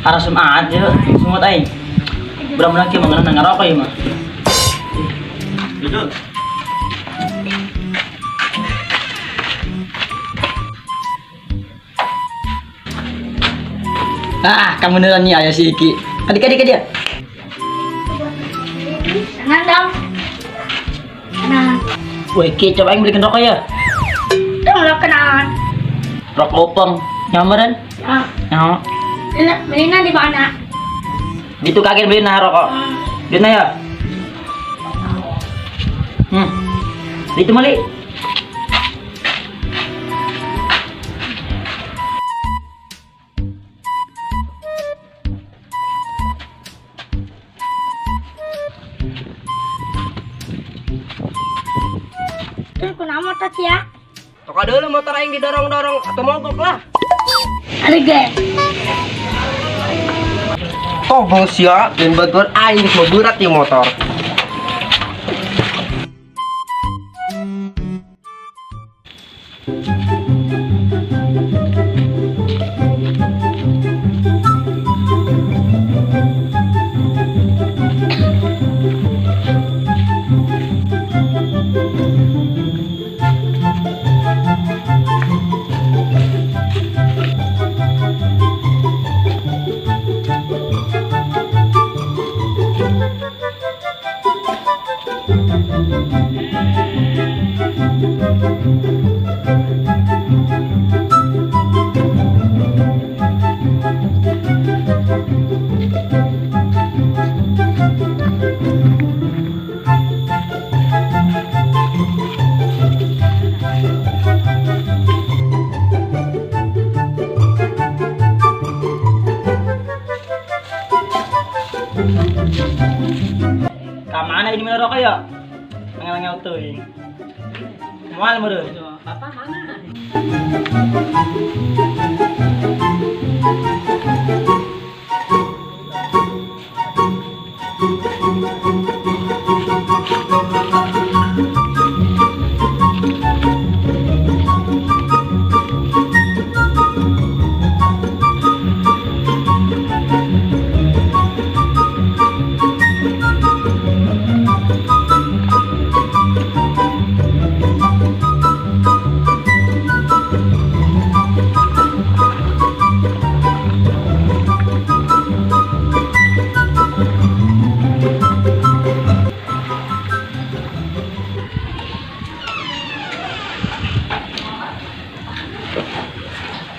Harasum aat ya, semut aing. Mudah-mudahan kieu mah ngeunah ngarokok ieu mah. Duduk. Ah, kamu beneran nih ayah si Iki. Adik-adik dia. Tenang dong. Tenang. Woi, Ki, coba aing belikan rokok ya. Tong rokok naon? Rokok openg. Nyaman? Ya. Ya. Belinya di mana? Itu kaget beli nah rokok. Beli ya. Itu mali. Terus kunaon motor sia? Toka dulu motor aing didorong-dorong atau mogok lah. Ada ge. Tobong sia, dan bantuan aing geus berat ieu motor. Kamana ini mana rokok ya? Angel-angel teuing. Moal meureun. Papa mana?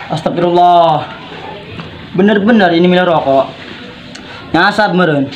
Astagfirullah. Bener-bener ini minum rokok. Ngasap meren.